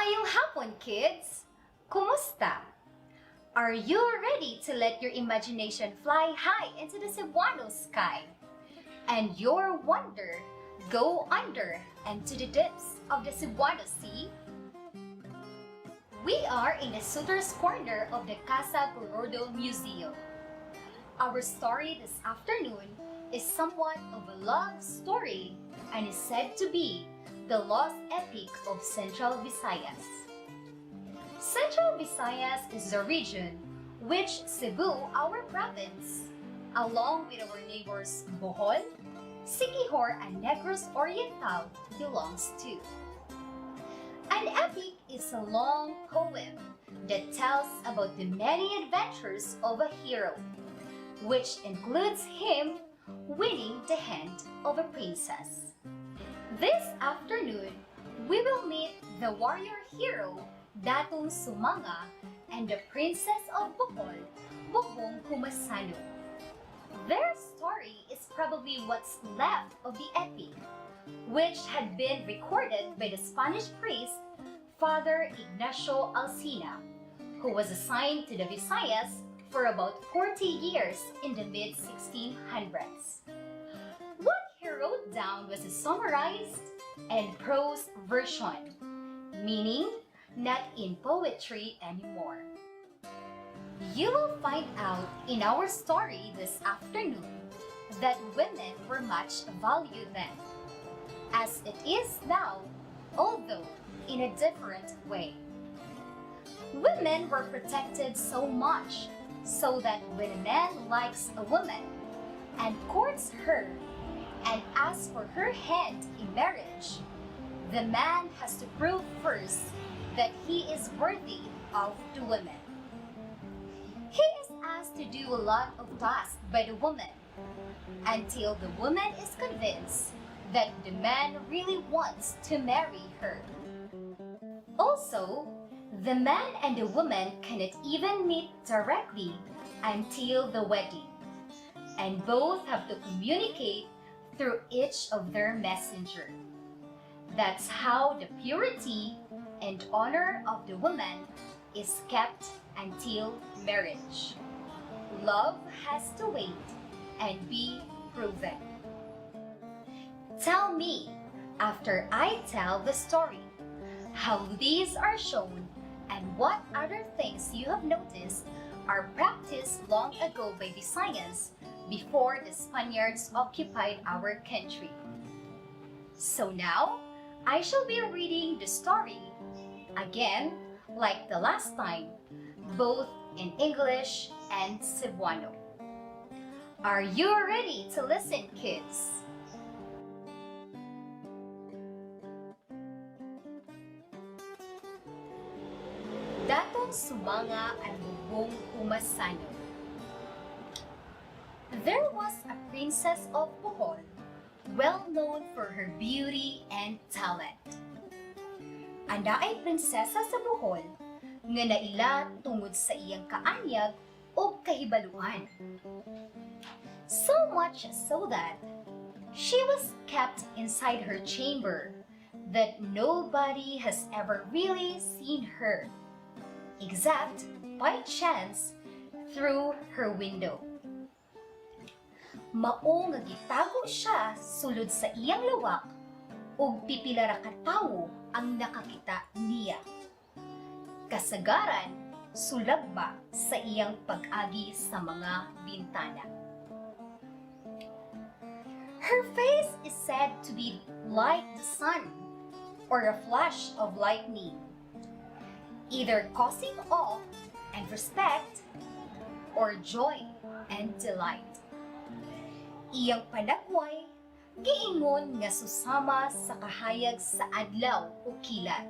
Maayong hapon, kids! Kumusta? Are you ready to let your imagination fly high into the Cebuano sky? And your wonder go under and to the depths of the Cebuano Sea? We are in the Suter's Corner of the Casa Gorordo Museum. Our story this afternoon is somewhat of a love story and is said to be the lost epic of Central Visayas. Central Visayas is the region which Cebu, our province, along with our neighbors Bohol, Siquijor, and Negros Oriental belongs to. An epic is a long poem that tells about the many adventures of a hero, which includes him winning the hand of a princess. This afternoon, we will meet the warrior hero Datong Sumanga and the princess of Bohol, Bugbong Humasanod. Their story is probably what's left of the epic, which had been recorded by the Spanish priest Father Ignacio Alcina, who was assigned to the Visayas for about 40 years in the mid 1600s. What he wrote down was a summarized and prose version, meaning not in poetry anymore. You will find out in our story this afternoon that women were much valued then, as it is now, although in a different way. Women were protected so much so that when a man likes a woman and courts her and asks for her hand in marriage, the man has to prove first that he is worthy of the woman. He is asked to do a lot of tasks by the woman until the woman is convinced that the man really wants to marry her. Also, the man and the woman cannot even meet directly until the wedding, and both have to communicate through each of their messenger. That's how the purity and honor of the woman is kept until marriage. Love has to wait and be proven. Tell me, after I tell the story, how these are shown and what other things you have noticed are practiced long ago by Visayans before the Spaniards occupied our country. So now, I shall be reading the story again, like the last time, both in English and Cebuano. Are you ready to listen, kids? Datong Sumanga at Bugbong Humasanod. There was a princess of Bohol, well known for her beauty and talent. Anaay prinsesa sa Bohol nga naila tungod sa iyang kaanyag ug kahibaluan. So much so that she was kept inside her chamber that nobody has ever really seen her, except by chance through her window. Mao nga gitago siya sulod sa iyang lawak ug pipila ra ka tawo ang nakakita niya. Kasagaran, sulagba sa iyang pag-agi sa mga bintana. Her face is said to be like the sun or a flash of lightning, either causing awe and respect or joy and delight. Iyang panagway, giingon nga susama sa kahayag sa adlaw o kilat,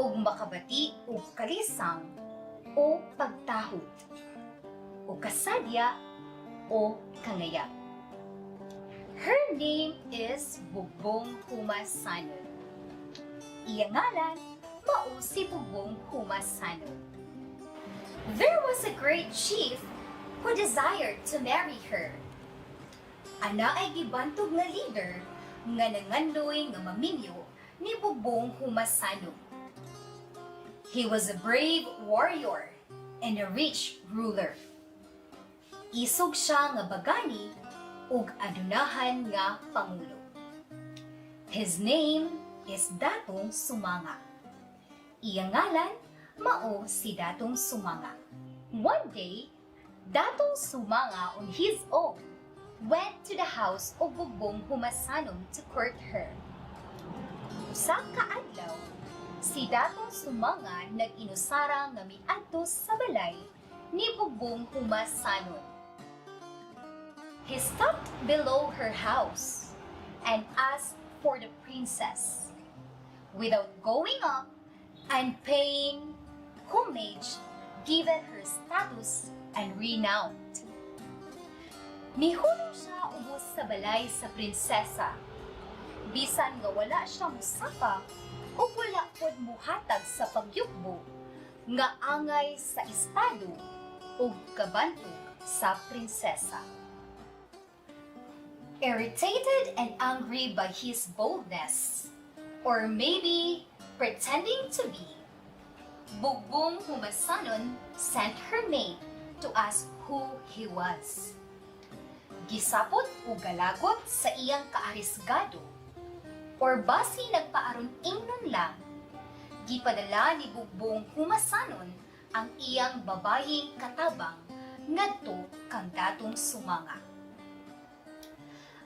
ug makabati og kalisang o pagtahod, o kasadya o kangayab. Her name is Bugbong Humasanod. Iyang ngalan, mao si Bugbong Humasanod. There was a great chief who desired to marry her. Anaay gibantog nga leader nga nangandoy nga maminyo ni Bugbong Humasanod. He was a brave warrior and a rich ruler. Isog siya nga bagani ug adunahan nga pangulo. His name is Datong Sumanga. Iyang ngalan mao si Datong Sumanga. One day, Datong Sumanga on his own went to the house of Bugbong Humasanon to court her. Usa ka adlaw, si Datong Sumanga nag-inusara nga miadto sa balay ni Bugbong Humasanon. He stopped below her house and asked for the princess without going up and paying homage given her status and renown. Mihulong siya ubos sa balay sa prinsesa. Bisan nga wala siya musaka o wala pod muhatag sa pagyukbo nga angay sa estado ug kabantog sa prinsesa. Irritated and angry by his boldness, or maybe pretending to be, Bugbong Humasanon sent her maid to ask who he was. Gisapot o galagot sa iyang kaarisgado, or basi nagpaaron ingnon lang, gipadala ni Bugbong Humasanon ang iyang babayeng katabang ngadto kang Datong Sumanga.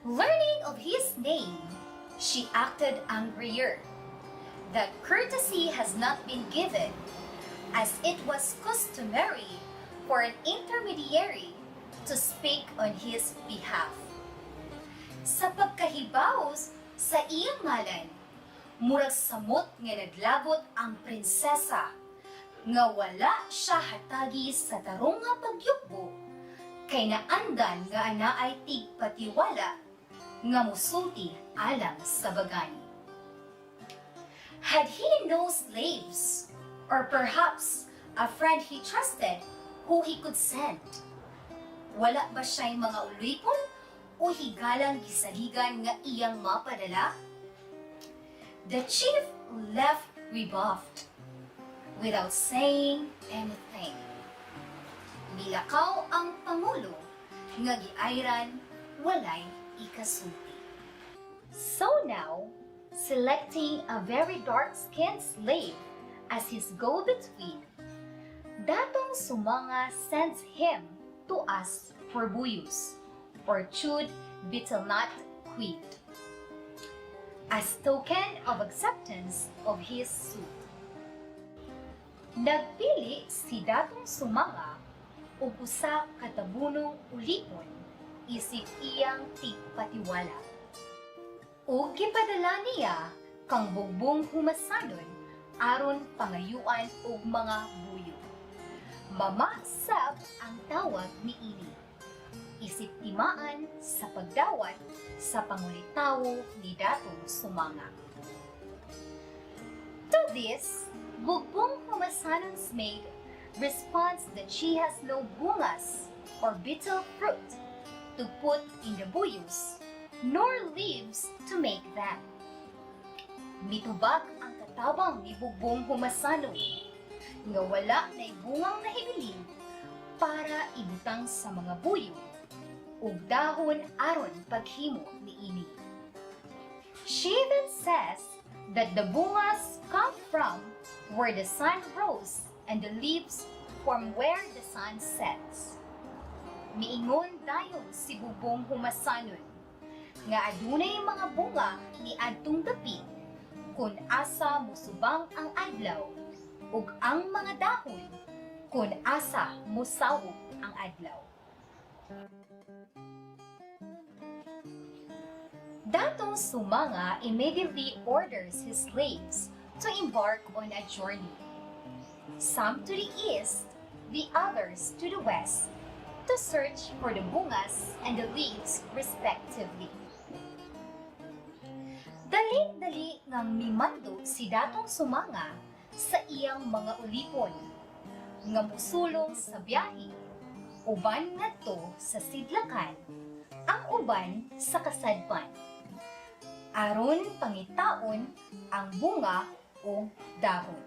Learning of his name, she acted angrier that courtesy has not been given, as it was customary for an intermediary to speak on his behalf. Sa pagkahibaw sa iyang ngalan, murag samot nga naglagot ang prinsesa nga wala siya hatagi sa tarong nga pagyukbo kay naandan nga anaay tigpatiwala nga musulti alang sa bagani. Had he no slaves, or perhaps a friend he trusted who he could send? Wala ba siya'y mga ulipon o higalang gisaligan nga iyang mapadala? The chief left rebuffed without saying anything. Milakaw ang pangulo nga giayran walay ikasulti. So now, selecting a very dark-skinned slave as his go-between, Datong Sumanga sends him to ask for buyos, or chewed betel nut quid, as token of acceptance of his suit. Nagpili si Datong Sumanga og usa ka tabunong ulipon isip iyang tigpatiwala. Ug gipadala niya kang Bugbong Humasanon aron pangayuan og mga buyo. Mama Sab ang tawag niini. Isip timaan sa pagdawat sa pangulitawo ni Datong Sumanga. To this, Bugbong Humasanon's maid responds that she has no bungas or betel fruit to put in the buyos, nor leaves to make them. Mitubag ang katabang ni Bugbong Humasanon nga wala na'y bungang nahibilin para ibutang sa mga buyo ug dahon aron paghimo niini. She then says that the bungas come from where the sun rose and the leaves from where the sun sets. Miingon dayon si Bugbong Humasanon nga adunay mga bunga ni adtong dapit kung asa musubang ang adlaw ug ang mga dahon kung asa musawog ang adlaw. Datong Sumanga immediately orders his slaves to embark on a journey. Some to the east, the others to the west, to search for the bungas and the leaves respectively. Dali-dali ngang mimando si Datong Sumanga sa iyang mga ulipon nga musulong sa biyahe, uban ngadto sa sidlakan, ang uban sa kasadpan, aron pangitaon ang bunga o dahon.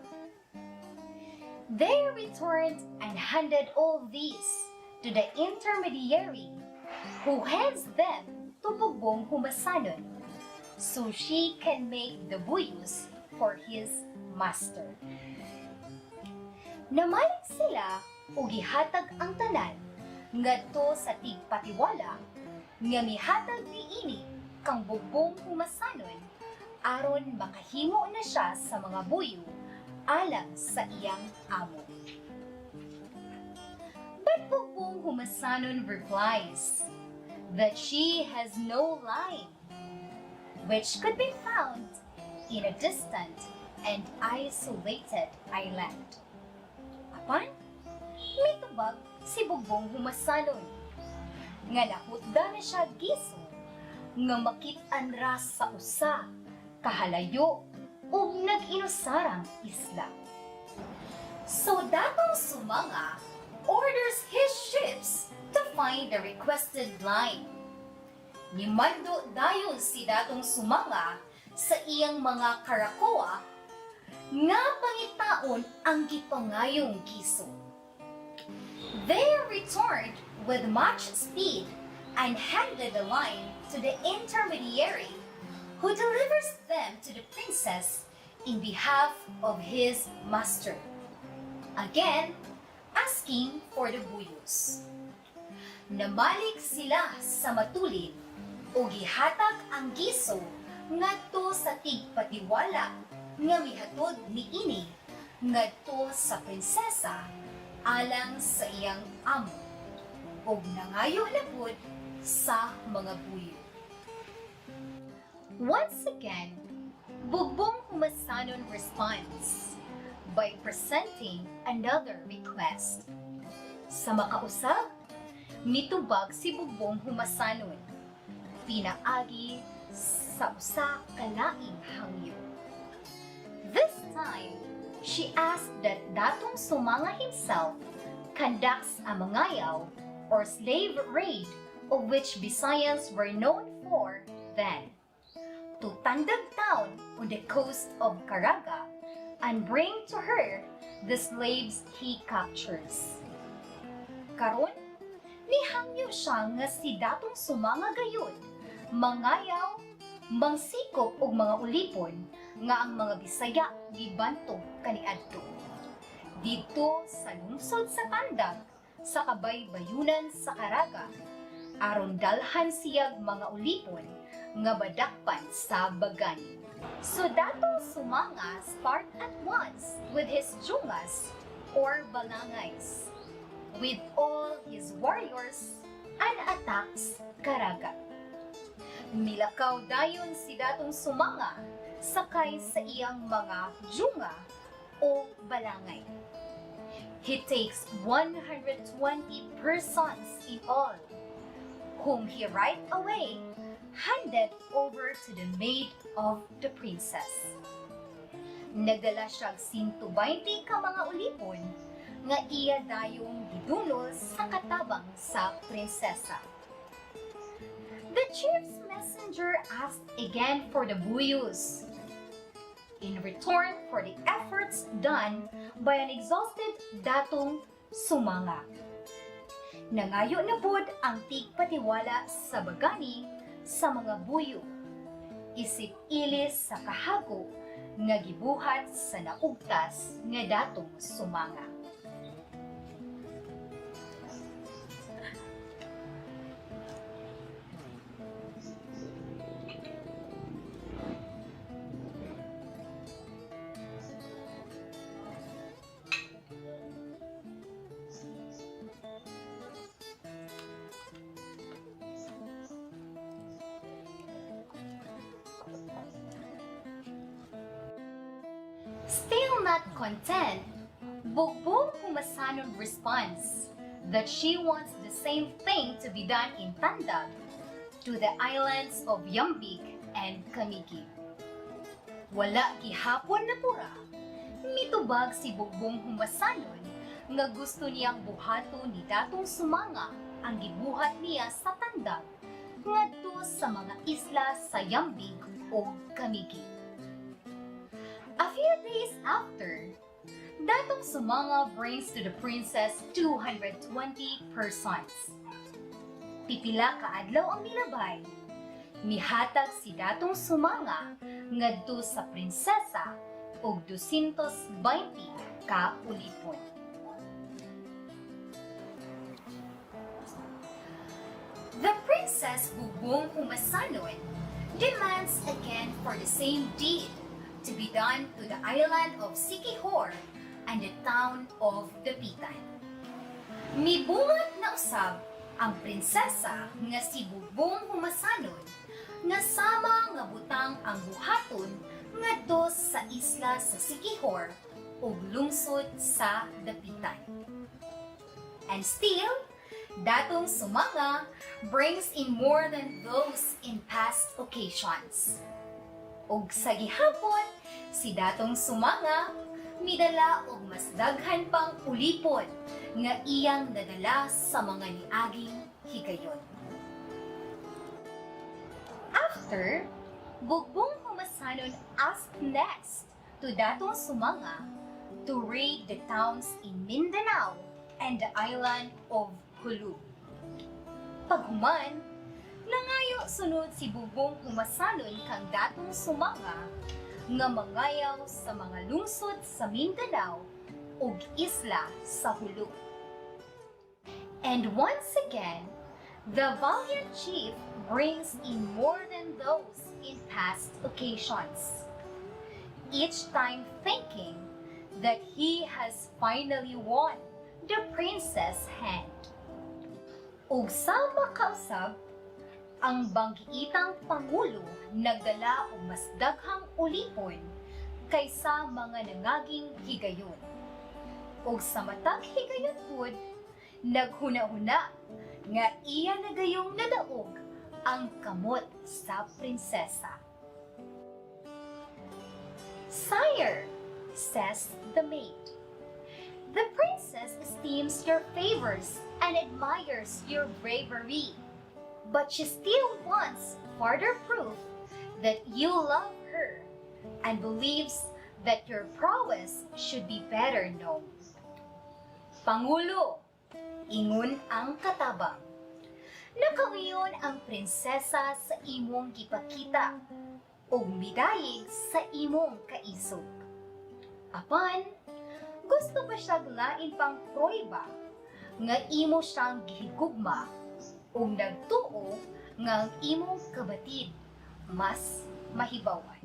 They returned and handed all these to the intermediary, who hands them to Bugbong Humasanon so she can make the buyos for his master. Namalik sila ug gihatag ang tanan ngadto sa tigpatiwala nga mihatag niini kang Bugbong Humasanon aron makahimo na siya sa mga buyo alang sa iyang amo. But Bugbong Humasanon replies that she has no line, which could be found in a distant and isolated island. Apan, mitubag si Bugbong Humasanon nga nahutda na siya giso nga makit-an ra sa usa kahalayo ug nag-inusarang isla. So Datong Sumanga orders his ships to find the requested line. Nimando dayon si Datong Sumanga sa iyang mga karakoa nga pangitaon ang gipangayong giso. They returned with much speed and handed the line to the intermediary, who delivers them to the princess in behalf of his master, again, asking for the buyos. Namalik sila sa matulid ug gihatag ang giso ngadto sa tigpatiwala nga mihatod niini ngadto sa prinsesa alang sa iyang amo ug nangayo na pud sa mga buyo. Once again, Bugbong Humasanon responds by presenting another request. Sa makausab, mitubag si Bugbong Humasanon, pinaagi sa usa ka laing hangyo. This time, she asked that Datong Sumanga himself conducts a mangayaw or slave raid, of which Bisayans were known for then, to Tandag town on the coast of Caraga and bring to her the slaves he captures. Karon, nihangyo siya nga si Datong Sumanga gayud mangayaw, mangsikop og mga ulipon nga ang mga Bisaya gibantog kaniadto didto sa lungsod sa Tandag sa kabaybayunan sa Caraga aron dalhan siyag mga ulipon nga madakpan sa bagani. So Datong Sumanga start at once with his jungas or balangays with all his warriors and attacks Caraga. Milakaw dayon si Datong Sumanga sakay sa iyang mga junga o balangay. He takes 120 persons in all, whom he right away handed over to the maid of the princess. Nagdala siya 120 ka mga ulipon nga iya dayong gidunol sa katabang sa prinsesa. The chief's messenger asked again for the buyos in return for the efforts done by an exhausted Datong Sumanga. Nangayo na pud ang tigpatiwala sa bagani sa mga buyo, isip ilis sa kahago nga gibuhat sa naugtas nga Datong Sumanga. Still not content, Bugbong Humasanon responds that she wants the same thing to be done in Tandag, to the islands of Yambig and Camiguin. Wala gihapon na pura, mitubag si Bugbong Humasanon nga gusto niyang buhaton ni Datong Sumanga ang gibuhat niya sa Tandag ngadto sa mga isla sa Yambig ug Camiguin. A few days after, Datong Sumanga brings to the princess 220 persons. Pipila ka adlaw ang milabay, mihatag si Datong Sumanga ngadto sa prinsesa og 220 ka ulipon. The Princess Bugbong Humasanun demands again for the same deed to be done to the island of Siquijor and the town of Dapitan. Mibungat na usab ang prinsesa nga si Bugbong Humasanun nga sama nga butang ang buhaton ngadto sa isla sa Siquijor ug lungsod sa Dapitan. And still, Datong Sumanga brings in more than those in past occasions. Ug sa gihapon, si Datong Sumanga midala og mas daghan pang ulipon nga iyang nadala sa mga niaging higayon. After, Bugbong Humasanon asked next to Datong Sumanga to raid the towns in Mindanao and the island of Jolo. Paghuman, nangayo sunod si Bugbong Humasanon kang Datong Sumanga nga mangayaw sa mga lungsod sa Mindanao ug isla sa Jolo. And once again, the valiant chief brings in more than those in past occasions, each time thinking that he has finally won the princess' hand. Ug sa makausab, ang banggiitang pangulo nagdala og mas daghang ulipon kaysa mga nangaging higayon. Ug sa matag higayon pud, naghuna-huna nga iya na gayong nadaog ang kamot sa prinsesa. "Sire," says the maid, "the princess esteems your favors and admires your bravery. But she still wants further proof that you love her and believes that your prowess should be better known." "Pangulo," ingon ang katabang, "nakawiyon ang prinsesa sa imong gipakita ug midayig sa imong kaisog. Apan, gusto pa siya lain pang pruweba nga imo siyang gihigugma ug nagtuo nga ang imong kabatid mas mahibawan."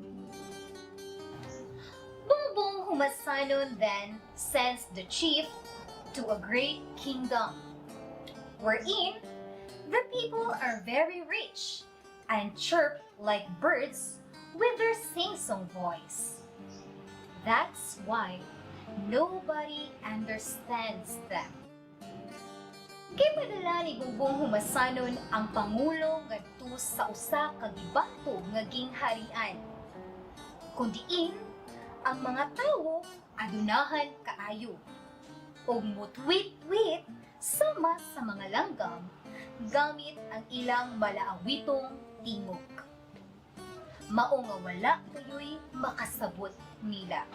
Bugbong Humasanon then sends the chief to a great kingdom, wherein the people are very rich and chirp like birds with their sing-song voice. That's why nobody understands them. Gipadala ni Bugbong Humasanon ang pangulo ngadto sa usa ka gibantog nga gingharian, kun diin ang mga tawo adunahan kaayo ug mutwit-twit sama sa mga langgam gamit ang ilang malaawitong tingog. Mao nga wala kayo'y makasabot nila.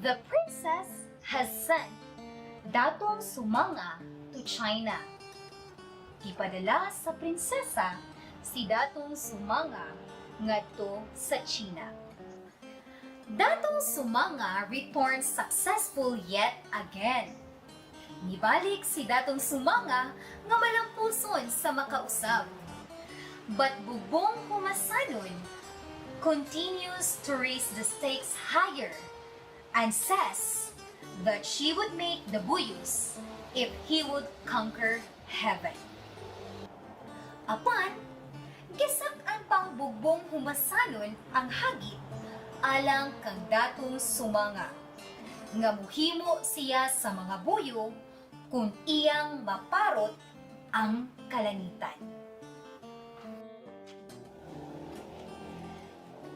The princess has sent Datong Sumanga to China. Gipadala sa prinsesa si Datong Sumanga ngadto sa China. Datong Sumanga returns successful yet again. Nibalik si Datong Sumanga nga malampuson sa makausab. But Bugbong Humasanon continues to raise the stakes higher and says that she would make the buyos if he would conquer heaven. Apan, gisak-an pang Bugbong Humasanon ang hagit alang kang Datong Sumanga nga muhimo siya sa mga buyo kung iyang maparot ang kalangitan.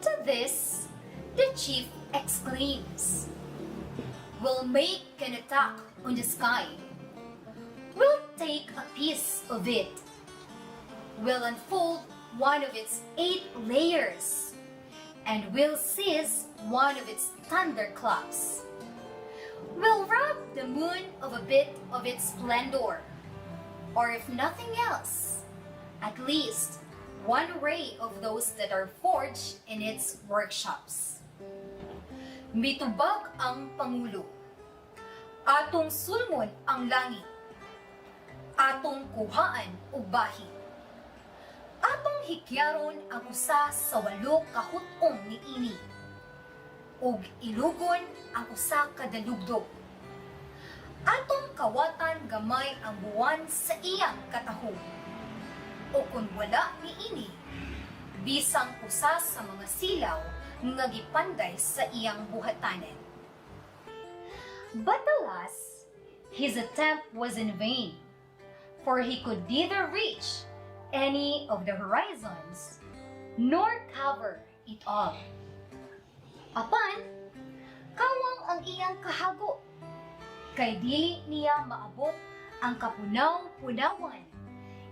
To this, the chief exclaims, "We'll make an attack on the sky. We'll take a piece of it. We'll unfold one of its eight layers, and we'll seize one of its thunderclaps." the moon of a bit of its splendor, or if nothing else, at least one ray of those that are forged in its workshops. Mitubag ang Pangulo. "Atong sulmon ang langit. Atong kuhaan og bahin. Atong hikyaron ang usa sa walo ka hut-ong niini ug ilugon ang usa ka dalugdog. Atong kawatan gamay ang buwan sa iyang katahom. O kung wala niini, bisang usa sa mga silaw nga gipanday sa iyang buhatanan." But alas, his attempt was in vain, for he could neither reach any of the horizons nor cover it all. Apan, kawang ang iyang kahago, kay dili niya maabot ang kapunaw-punawan,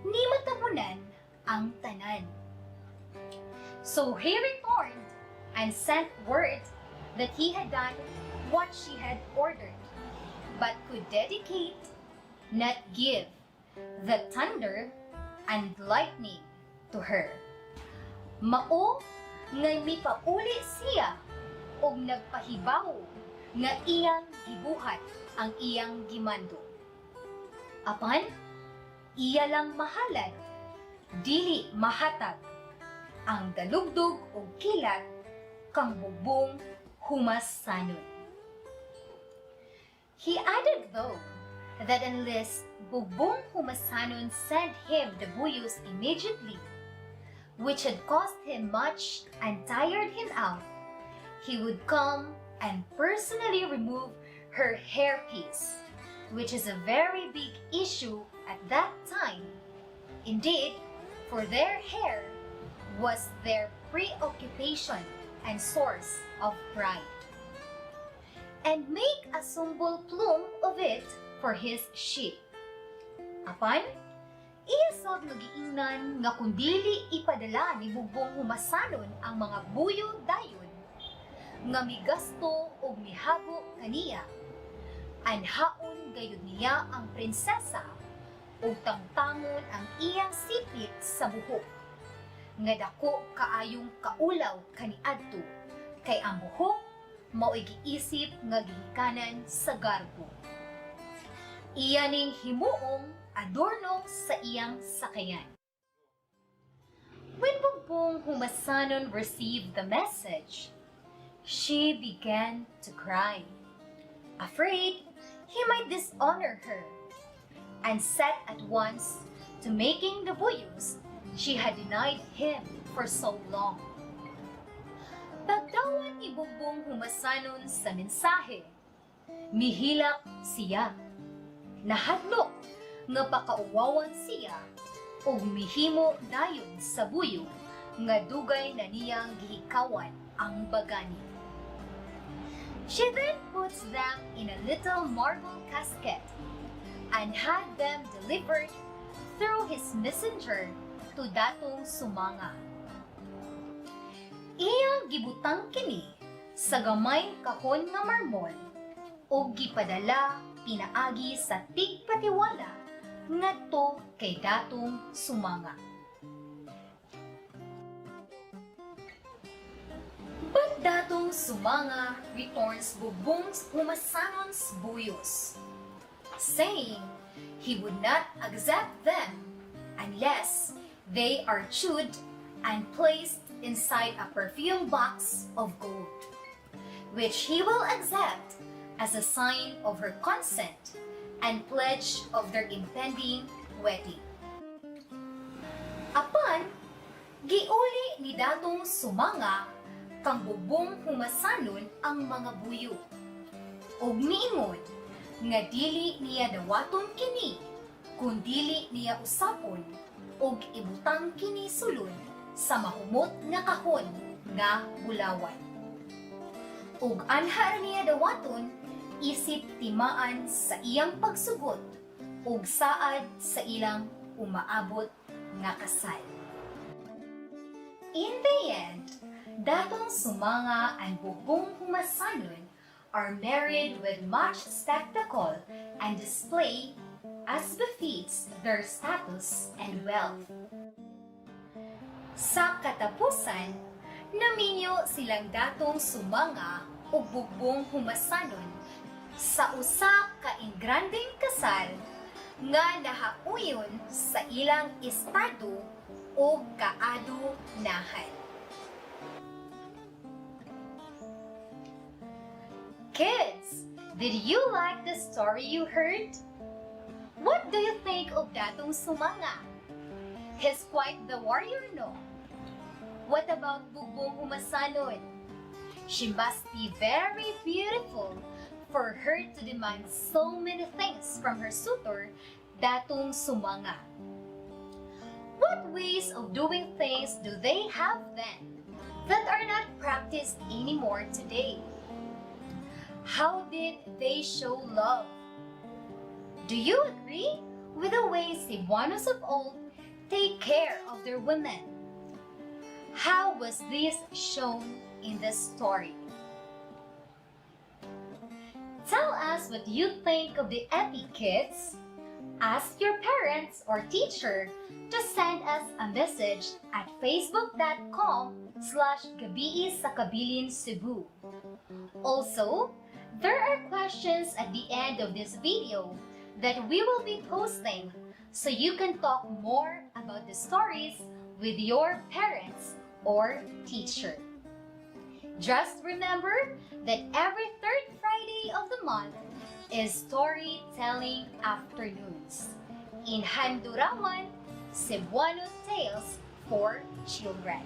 ni matabunan ang tanan. So he returned and sent word that he had done what she had ordered, but could dedicate, not give, the thunder and lightning to her. Mao nga mipauli siya og nagpahibaw nga iyang gibuhat ang iyang gimando. Apan, iya lang mahalad, dili mahatag ang dalugdog og kilat kang Bugbong Humasanon. He added, though, that unless Bugbong Humasanon sent him the buyos immediately, which had cost him much and tired him out, he would come and personally remove her hairpiece, which is a very big issue at that time. Indeed, for their hair was their preoccupation and source of pride. And make a sumbol plume of it for his ship. Apan, iya sab nga giingnan nga kung dili ipadala ni Bugbong Humasanon ang mga buyo dayon, nga migasto og mihago kaniya, anhaon gayud niya ang prinsesa ug tangtangon ang iyang sipit sa buhok nga dako kaayong kaulaw kaniadto, kay ang buhok mao'y giisip nga gihikanan sa garbo. Iya ning himuong adorno sa iyang sakayan. When Bugbong Humasanon received the message, she began to cry, afraid he might dishonor her, and set at once to making the buyos she had denied him for so long. Pagdawat ni Bugbong Humasanon sa mensahe, mihilak siya. Nahadlok nga pakauwawan siya ug mihimo dayon sa buyo nga dugay na niyang gihikawan ang bagani. She then puts them in a little marble casket and had them delivered through his messenger to Datong Sumanga. Iyang gibutang kini sa gamay kahon nga marmol ug gipadala pinaagi sa tigpatiwala ngadto kay Datong Sumanga. But Datong Sumanga returns Bugbong Humasanon's buyos, saying he would not accept them unless they are chewed and placed inside a perfume box of gold, which he will accept as a sign of her consent and pledge of their impending wedding. Apan, giuli ni Datong Sumanga kang Bugbong Humasanon ang mga buyo ug miingon nga dili niya dawaton kini kung dili niya usapon ug ibutang kini sulod sa mahumot nga kahon nga bulawan. Ug anha ra niya dawaton isip timaan sa iyang pagsugot ug saad sa ilang umaabot nga kasal. In the end, Datong Sumanga and Bugbong Humasanon are married with much spectacle and display, as befits their status and wealth. Sa katapusan, naminyo silang Datong Sumanga ug Bugbong Humasanon sa usa ka engrandeng kasal nga nahauyon sa ilang estado ug kaadunahan. Kids, did you like the story you heard? What do you think of Datong Sumanga? He's quite the warrior, no? What about Bugbong Humasanon? She must be very beautiful for her to demand so many things from her suitor, Datong Sumanga. What ways of doing things do they have then that are not practiced anymore today? How did they show love? Do you agree with the way Cebuanos of old take care of their women? How was this shown in the story? Tell us what you think of the epic, kids. Ask your parents or teacher to send us a message at facebook.com/Gabii sa Kabilin Cebu. Also, there are questions at the end of this video that we will be posting so you can talk more about the stories with your parents or teacher. Just remember that every third Friday of the month is Storytelling Afternoons in Handurawan, Cebuano Tales for Children.